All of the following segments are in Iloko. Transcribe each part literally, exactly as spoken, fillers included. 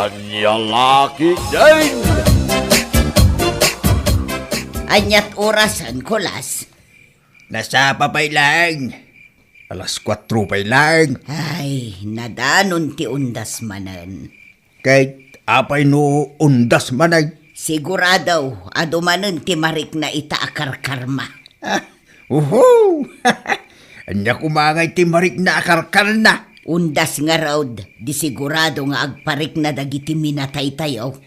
Ania la ketdin? Ania't orasen, Kulas? Nasapa pay laeng. Alas kuatro pay laeng. Ay, nadanon ti undas manen. Ket apay no undas manen? Sigurado, adu manen ti marikna ita a karkarma. Ah, uhu! Ania koma ngay ti marikna a karkarna? Undas ngarud, di sigurado nga agparikna dagiti minataytayo.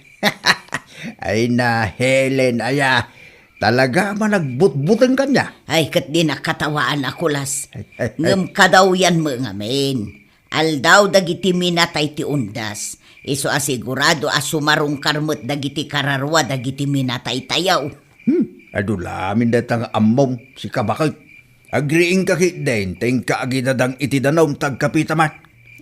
Ay na, Helen, aya, talaga a managbutbuteng kaniak. Ay, ket dinak katawaan a Kulas. Ay, ay, ay. Ngem kadawyan met ngamin. Aldaw dagiti minatay ti undas. Isu a sigurado a sumarungkar met dagiti kararua dagiti minataytayo. Hmm, adu la amin dayta nga ammom, sika baket. Agriingka ketdin, ta inka agidadang iti danum ta agkapita man.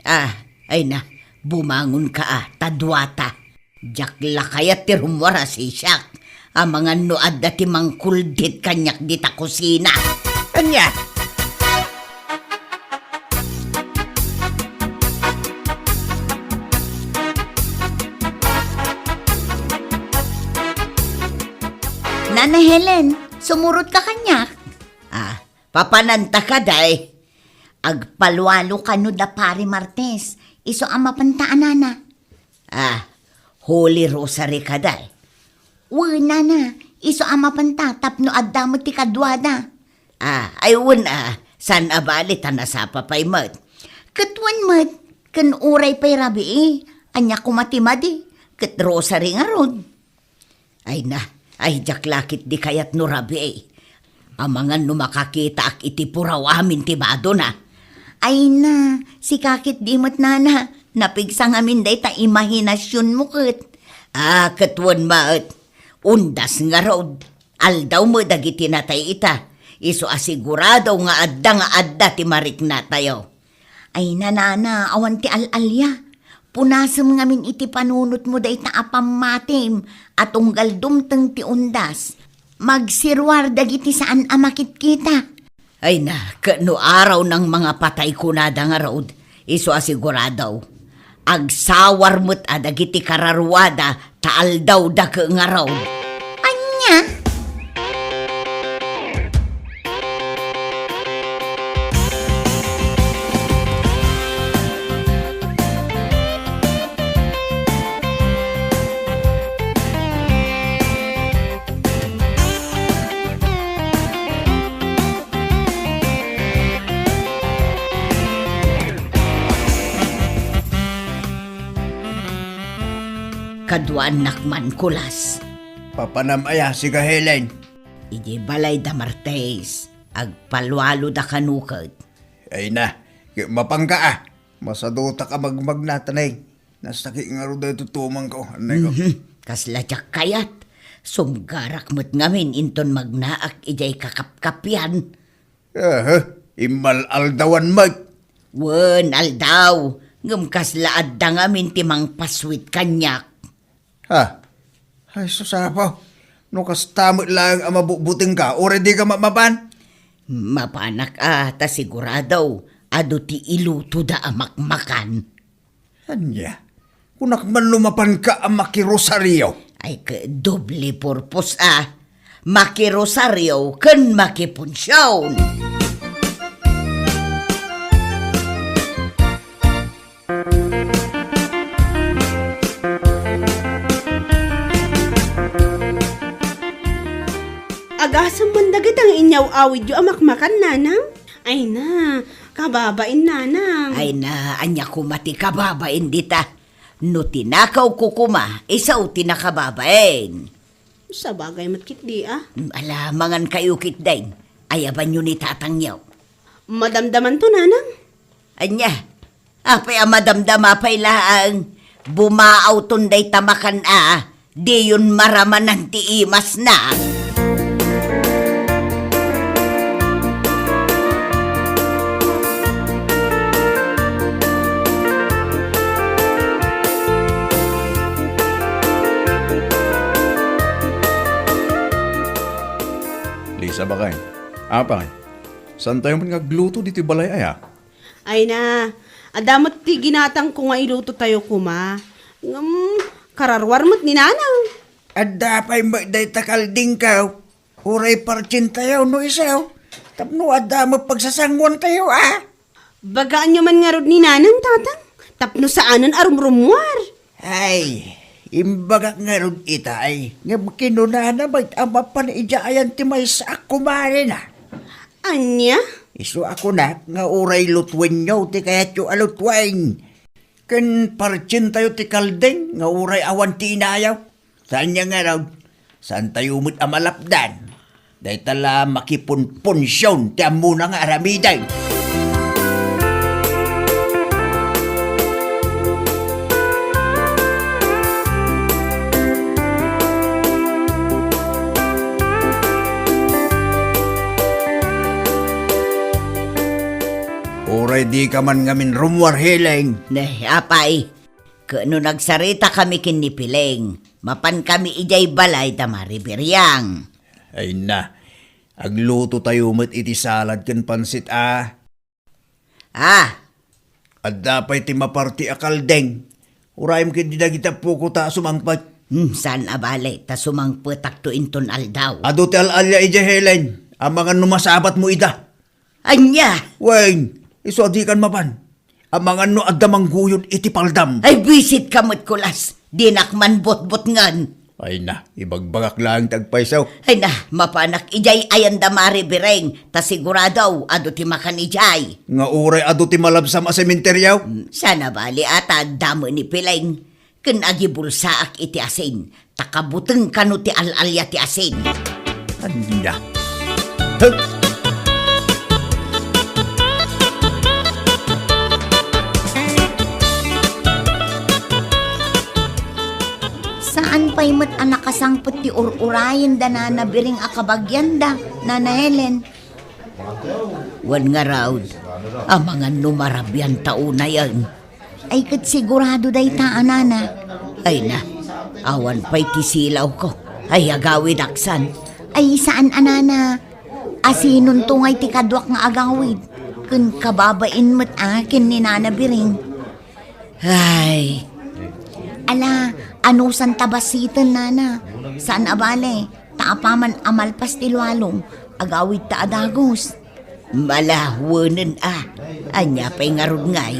Ah, ay na, bumangonka a, ta duata. Diak la kayat ti rummuar a sisiak, amangan no adda ti mangkuldit kaniak dita kusina. Ania? Nana Helen, sumurotka kaniak? Ah, papananta kadi. Agpalualo kano da Pari Martes, isu a mapanta a nana. Ah, Holy Rosary kadi? Wen, nana, isu a mapanta tapno adda met ti kaduada. Ah, ay wen a, saan a bali ta nasapa pay met. Ket wen met, ken uray pay rabii, ania koma ti madi, ket rosary ngarud. Ay na, ay diak la ketdi kayat no rabii. Amangan no makakitaak iti puraw amin ti badona. Ay na, sika ketdi met nana, napigsa ngamin dayta imahinasionmo ket. Ah, ket wen met, undas ngarud, aldaw met dagiti natay ita, isu a sigurado nga adda nga adda ti mariknatayo. Ay na nana, awan ti al-alia. Punasem ngamin iti panunotmo dayta a pammatim a tunggal dumteng ti undas. Magsiruar dagiti saan a makitkita. Ay na, ket no araw nang mangapatay kunada ngarud, isu a sigurado. Agsawar met a dagiti kararuada ta aldawda ket ngarud. Ania? Kaduaannak man, Kulas. Papanam aya, sika Helen? Idiay balay da Martes, agpalualo da kano ket. Ay na, ket mapanka a. Masadutak a magmagna, taneng. Nasakit ngarud daytoy tumangko, annayko. Mhm. Kasla diak kayat. Sumgarak met ngamin inton magnaak idiay kakapkapian. Aha, immal-aldawan met. Wen, aldaw. Ngem kasla adda ngamin ti mangpassuit kaniak. Ha? Ay, sus, Apo. No kasta met laeng a mabutbutengka, uray dika ma-, mapan? Mapanak a, ta sigurado, adu ti ilutoda a makmakan. Ania? Kunak man no mapanka a makirosario? Ay, ket doble purpose a. Makirosario ken makipunsion. Agasem man dagita nga inyaw-awidyo a makmakan, nanang? Ay na, kababain, nanang. Ay na, ania koma ti kababain dita? No tinakawko koma, isu ti nakababain. Sabagay met ketdi a. Mm, ala, mangankayo ketdin. Ayabanyo ni tatangyo. Madamdamanto, nanang. Ania? Apay a madamdama pay laeng? Bumaawton dayta makan a. Diyon maramanan ti imasna. Lisa, baken. Apay, saantayo met nga agluto ditoy balay aya? Ay na, adda met ti ginatangko nga ilutotayo koma. Ngem, kararuar met ni Nanang. Adda pay met dayta kaldingko. Uray partsentayo no isu. Tapno adda met pagsasanguantayo, a? Bagaanyo man ngarud ni Nanang, Tatang, tapno saanen a rumrummuar. Ay, imbagak ngarud itay, ngem kinunana met a mapan idiay ayan ti maysa a kumarena. Ania? Isu a kunak nga uray lutuenyo ti kayatyo a lutuen. Ken partsentayo ti kalding nga uray awan ti inayo. Saan nga ngarud, saantayo met a malapdan. Dayta la makipunpunsion ti ammona nga aramiden. Uray dika man ngamin rummuar, Heleng. Ne, apay. Ket no nagsaritakami ken ni Pileng, mapankami idiay balay da Mari Biriang. Ay na, aglutotayo met iti salad ken pansit a. Ah! Adda pay ti maparti a kalding. Urayem ketdi dagiti appo ta sumangpet. Hmm, saan a bale, ta sumangpetakto inton aldaw. Adu ti al-alia idiay, Heleng. Amangan no masabatmo ida. Ania? Wen, isu a dikan mapan. Amangan no adda mangguyod iti paldam. Ay, buisit ka met, kulas. Dinak man butbutngen. Ay na, ibagbagak laeng ti agpayso. Ay na, mapanak idiay ayan da Mari Bireng, ta sigurado, adu ti makan idiay. Nga uray adu ti malabsam a sementeryo? Hmm, saan a bale a ta adda met ni Pileng. Ken agibulsaak iti asin, ta kabuteng kano ti al-alia ti asin. Ania? Huh? Saan pay met a nakasangpet ti ur-urayen da Nana Biring a kabagian da, Nana Helen? Wen ngarud, amangan no marabian ta unayen. Ay, ket sigurado dayta a nana. Ay na, awan pay ti silawko. Ay, agawidak san. Ay, saan a nana. Asinonto ngay ti kaduak nga agawid? Ken kababain met a ken ni Nana Biring. Ay. Ala, anusan ta basiten, nana? Saan a bale, ta apaman a malpas ti lualong, agawid ta a dagus. Mala, wenen a. Ania pay ngarud ngay?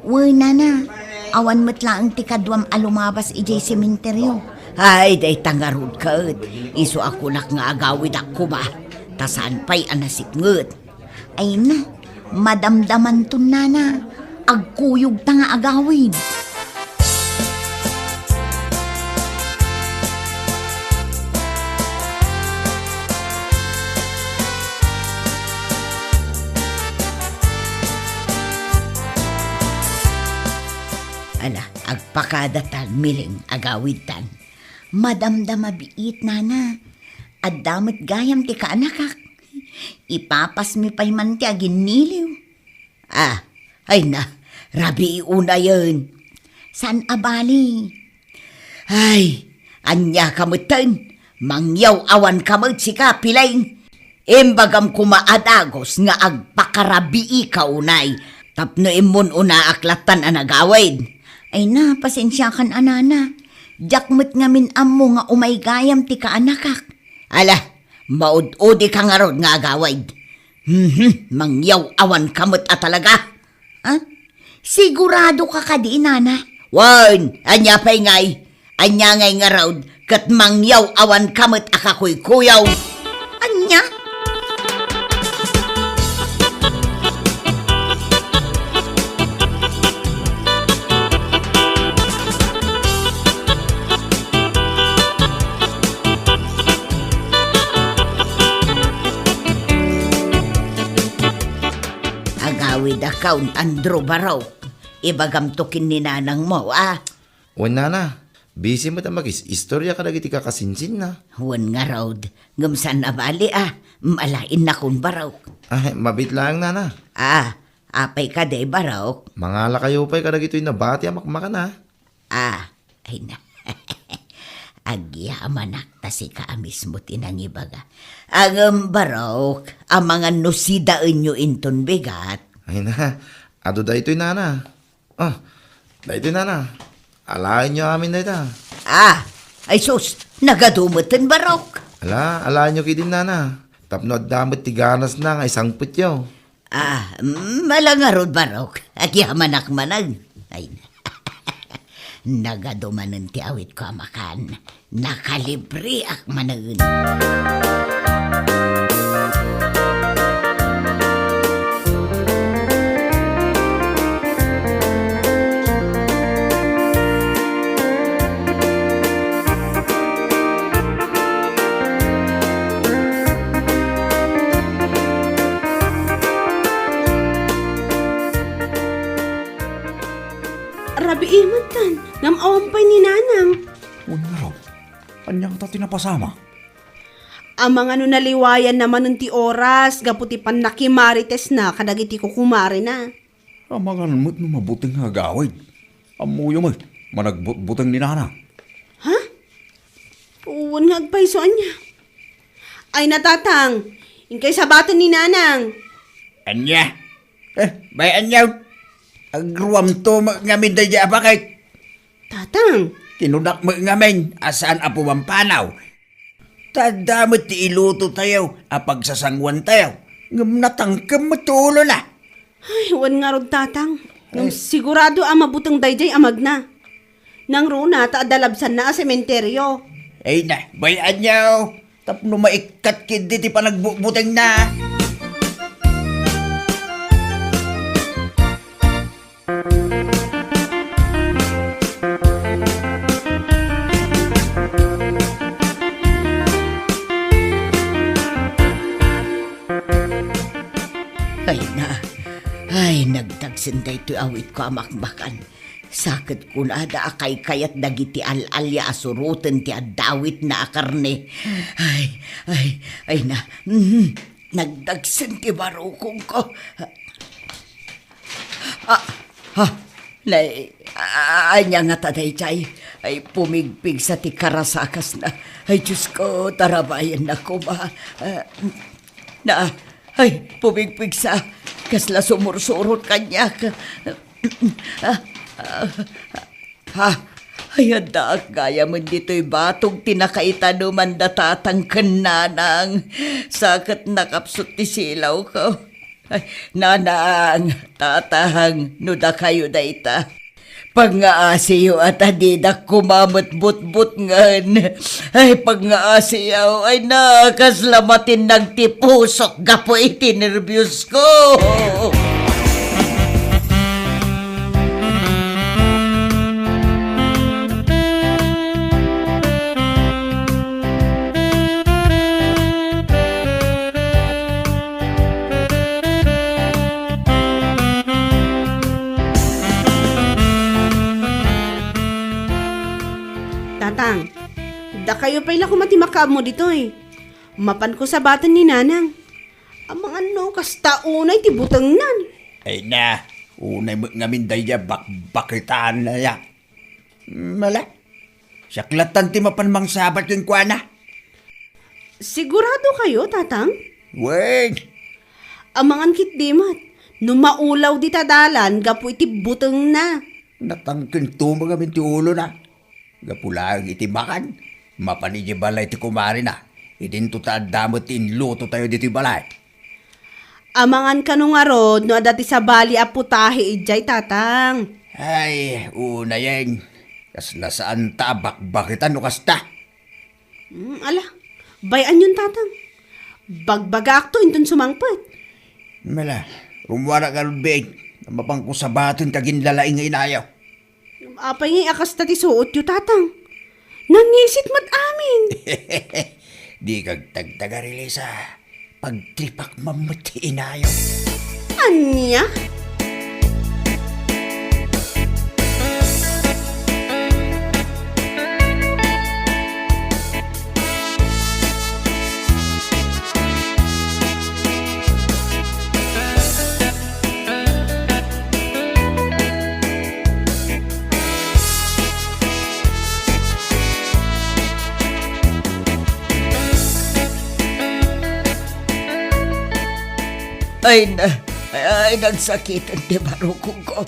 Wen, nana, awan met laeng ti kaduam a lumabas idiay sementeryo. Ay, dayta ngarud ket, isu a kunak nga agawidak koma, ta saan pay a nasipnget. Ay na, madamdamanton, nana. Agkuyogta nga agawid. Ala, agpakadatan, Miling, agawidtan. Madamdama biit, nana. Adda met gayam ti kaanakak. Ipapasmi pay man ti aginniliw. Ah, ay na, rabii unayen. Saan a bale? Ay, ania ka metten? Mangyaw-awan ka met sika, Pileng. Imbagam koma a dagus nga agpakarabii ka unay, tapno immun-unaak lattan a nagawid. Ay na, pasensiakan a nana. Diak met ngamin ammo nga umay gayam ti kaanakak. Ala, maud-udi ka ngarud nga agawid. Mhm, mangyaw-awan ka met a talaga. Ha? Sigurado ka kadi, nana? Wen, ania pay ngay? Ania ngay ngarud, ket mangyaw-awan ka met a kakuykuyaw? Ania? Agawid a Count Andrew Barok, ibagamto ken ni nanangmo, a? Wen, nana, busy met a makis-istorya kadagiti kakasinsinna. Wen ngarud, ngem saan a bale, a? Mala, innakon, Barok. Ay, mabiit laeng, nana. A, apay kadi, Barok? Mangalakayo pay kadagitoy nabati a makmakan, a? Ah, ay na. Agyamanak ta sika a mismo ti nangibaga. Ngem, Barok, amangan no sidaenyo inton bigat. Ay na, adu daytoy, nana. Ah, daytoy, nana. Alaenyo amin dayta. Ah, ay sus, nagadu metten, Barok. Ala, alaenyo ketdin, nana. Tapno adda met ti ganasna nga isangpetyo. Ah, mm, ala ngarud, Barok. Agyamanak manen. Ay, nagadu manen ti awitko a makan. Nakalibriak manen. Rabii metten, ngem awan pay ni Nanang. Wen ngarud, ania ngata ti napasamak? Amangan no naliwayanna manen ti oras gapu ti pannakimarites na kadagiti kukumarena. Amangan met no mabuteng nga agawid. Ammoyo met, managbutbuteng ni Nanang. Ha? Wen nga agpayso ania? Ay na, Tatang, inkay sabaten ni Nanang. Ania? Eh, bay-anyo. Agruamto met ngamin daydiay a bakit? Tatang. Kinunak met ngamin a saan a pumampanaw. Ta adda met ti ilutotayo a pagsasanguantayo. Ngem natangkem met ti ulona. Ay, wen ngarud, Tatang. Ngem sigurado a mabuteng daydiay a magna. Nangruna ta adda labsanna a sementerio. Ay na, bay-anyo. Tapno maikkat ketdi ti panagbutbutengna. Ay na, ay, nagdagsen daytoy awitko a makmakan. Sa ket kunada a kaykayat dagiti al-alia a suroten ti adda awitna a karne. Ay, ay, ay na, mhm, nagdagsen ti barukongko. Ah, ha, nay, a-, ania ngata daydiay? Ay, pumigpigsa ti karasakasna. Ay, Diosko, tarabayanna koma. Ah, na, ay, pumigpigsa. Kasla sumursurot kaniak. Ah, ah, ha, ay, addaak gayam ditoy batog ti nakaitaneman da tatang ken nanang. Sa ket nakapsut ti silawko. Ay, nanang, tatang, no dakayo dayta. Pangngaasiyo a ta didak koma met butbutngen. Ay, pangngaasiyo. Ay na, kasla matinnag ti pusok gapu iti nerbiosko. Tatang, dakayo pay la koma ti makaammo ditoy. Mapanko sabaten ni Nanang. Amangan no kasta unay ti butengnan. Ay na, unay met ngamin daydiay a bakbaketan aya. Mala, siak lattan ti mapan mangsabat kenkuana. Sigurado kayo, Tatang? Wen. Amangan ketdi met, no maulaw dita dalan gapu iti butengna. Natangken tumeng amin ti ulona. Gapu laeng iti makan, mapan idiay balay ti kumarina. Idinto ta adda met ti inlutotayo ditoy balay. Amangan kano ngarud no adda ti sabali a putahe idiay, Tatang? Ay, unayen. Kasla saanta a bakbaketan no kasta. Mm, ala, bay-anyon, Tatang. Bagbagaakto inton sumangpet. Mala, rummuarak ngarud, Beng. Mapanko sabaten ti aginlalaing nga inayo. Apay ngay a kasta ti suotyo, Tatang? Nangisit met amin. Dika agtagtagari, Lisa. Pagtripak man met ti inayo. Ania? Ay na, Ay, nagsakiten ti barukongko.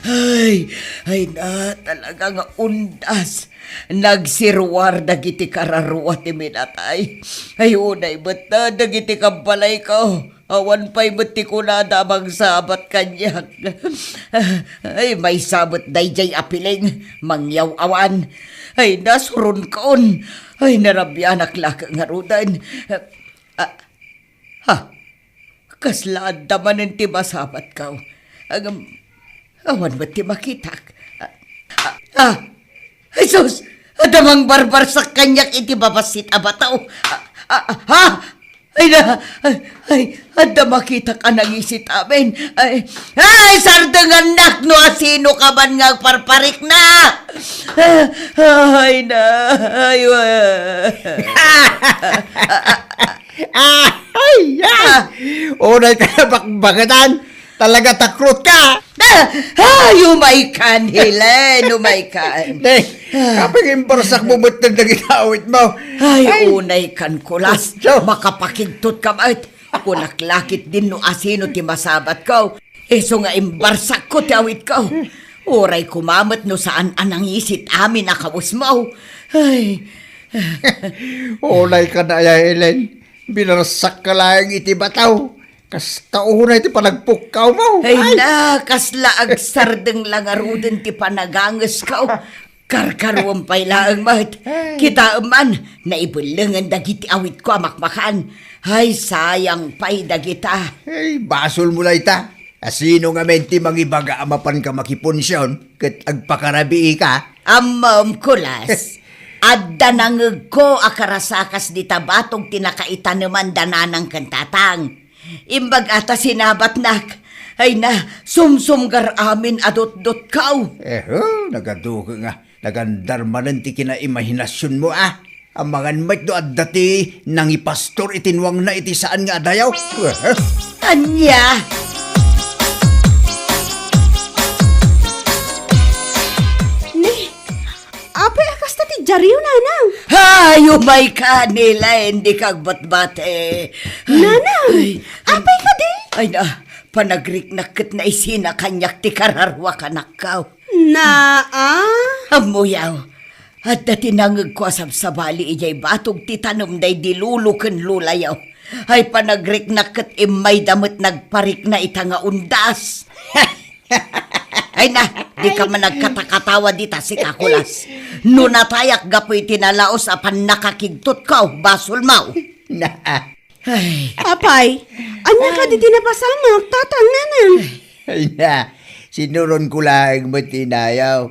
Ay, ay na, talaga nga undas. Nagsiruar dagiti kararua ti minatay. Ay, unay met na dagiti kabbalayko. Awan pay met ti kunada a mangsabat kaniak. Ay, maysa met daydiay a piling, mangyaw-awan. Ay, nasuronkon. Ay, narabianak laeng ngaruden. Ah, ha? Kasla adda manen ti masabatko. Agam, awan met ti makitak. Ah, ah, ah, Jesus! Adda mangbarbarsak kaniak iti babassit a bato. Ah, ah, ah, ha? Ay na, ay, ay, adda makitak a nangisit amin. Ay, ay, sardengannak no asino ka man nga agparparikna. Ah, ay na, ay, wa- Ah, ay, ay! Unay ka na bakbakatan. Talaga takrot ka. Ah, ay, umay kan, Helen, umay kan. Ne, kapag imbarsak mo met dagiti awit mo. Ay, unay kan, Kulas. Makapakigtot ka met. Kunak lakit din no asino ti masabatko. Isu nga imbarsakko ti awitko. Uray kumamet no saan a nangisit amin a kawesmo. Ay. Unay ka na, aya, Helen. Binarsak ka laeng iti bataw. Kasta unay ti panagpukkaw mo. Ay, ay, na, kasla agsardeng la ngaruden ti panagangesko. Karkaruem pay laeng met. Ay. Kitaem man, naibellengen dagiti awitko a makmakan. Ay, sayang pay dagita. Ay, basol mo dayta. Asino ngamin ti mangibaga a mapanka makipunsion ket agpakarabiika? Ammom, Kulas. Adda nangegko a karasakas dita batog ti nakaitaneman da nanang ken tatang. Imbag a ta sinabatnak, ay na, sumsumgar amin a dotdotko. Ehe, nagaduke nga, nagandar manen ti kinaimahinasionmo a. Amangan met no adda ti nangipastor iti nuangna iti saan nga adayo. Ehe. Ania? Ni, Apay a kasta ti diario, Nanang? Ay, umay ka, Nila, hindi ka agbatbate. Nanang, ay, apay kadi? Ay na, panagriknak ket naisina kaniak ti kararua kanakkaw. Naa? Ammoyaw, adda ti nangegko a sabsabali idiay batog ti tanem daydi lolo ken lolayo. Ay, panagriknak ket immayda met nagparikna ita nga undas. Ay na, di ka man nagkatakatawa dita, sika, Kulas. No natayak gapu iti nalaos a pannakakigtotko, basolmo. Na. Ay. Apay, ania kadi ti napasamak, tatang, nanang? Ay na, sinuronko laeng met ti inayaw.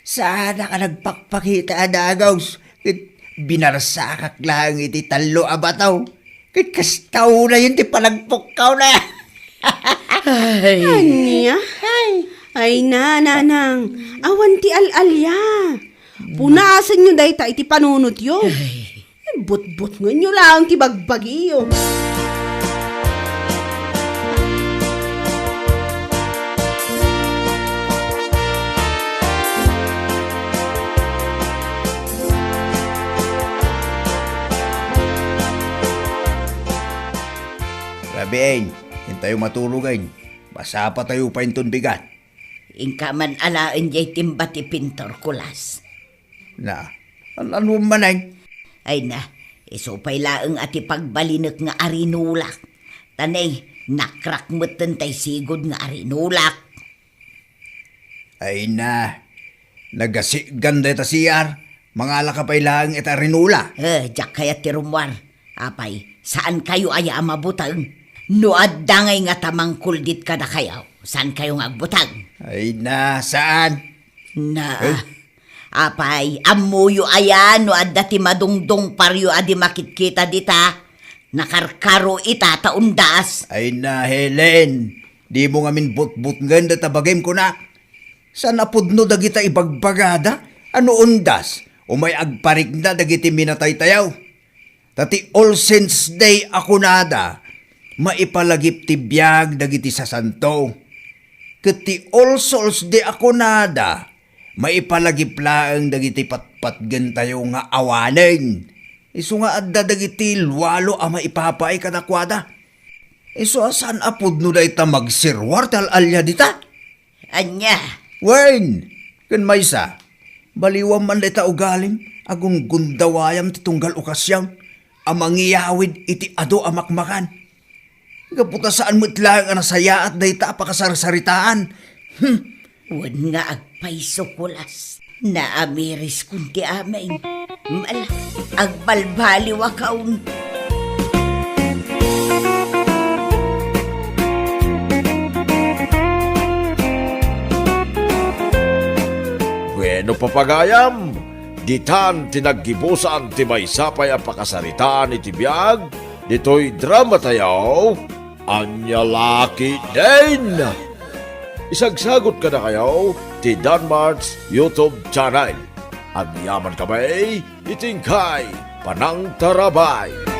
Saanak a nagpakpakita a dagus, ket binarsakak laeng iti tallo a bato. Ket kasta unayen ti panagpukkawna. Ay. Ania? Ay. Ay na, nanang. Awan ti al-alia. Punasenyo dayta iti panunotyo. Ay. Butbutngenyo laeng ti bagbagiyo. Rabiin, intayo matulogen. Masapatayo pay inton bigat. Inka man alaen diay timba ti pintor, Kulas. Na, an-anuem manen? Ay na, isu pay laeng a ti pagbalinek nga arinulak. Ta ne, nakrak metten tay sigud nga arinulak. Ay na, nagasigan dayta C R. Mangalaka pay laeng ita rinula. Eh, diak kayat ti rummuar. Apay, saankayo aya a mabuteng? No adda ngay nga tamangkuldit kadakayo, saankayo nga agbuteng? Ay na, saan? Na, eh? Apay, ammoyo aya no adda ti madungdungparyo a di makitkita dita? Nakarkaro ita ta undas. Ay na, Helen, dimo ngamin butbutngen data bagim kuna. Saan a pudno dagita ibagbagada a no undas, umay agparikna dagiti minataytayo. Ta ti All Saints Day a kunada, maipalagip ti biag dagiti sasanto. Ket ti All Souls Day a kunada, maipalagip laeng dagiti patpatgentayo nga awanen. Isu nga adda dagiti lualo a maipapaay kadakuada. Isu a saan a pudno dayta magsiruar ti al-alia dita? Ania? Wen, ken maysa, baliwam man dayta ugalim a gunggundawayam ti tunggal okasion a mangiyawid iti adu a makmakan. Gapu ta saan met laeng a nasayaat dayta a pakasarsaritaan. Hmm. Wen nga agpayso, Kulas. Naamiriskon ti amin. Mala, agbalbaliwakon. Bueno, papagayam, ditan ti naggibusan ti maysa pay a pakasaritaan iti biag ditoy dramatayo, Ania La Ketdin. Isagsagut kadakayo ti Danmart's YouTube channel. Agyaman kami iti inkay panangtarabay.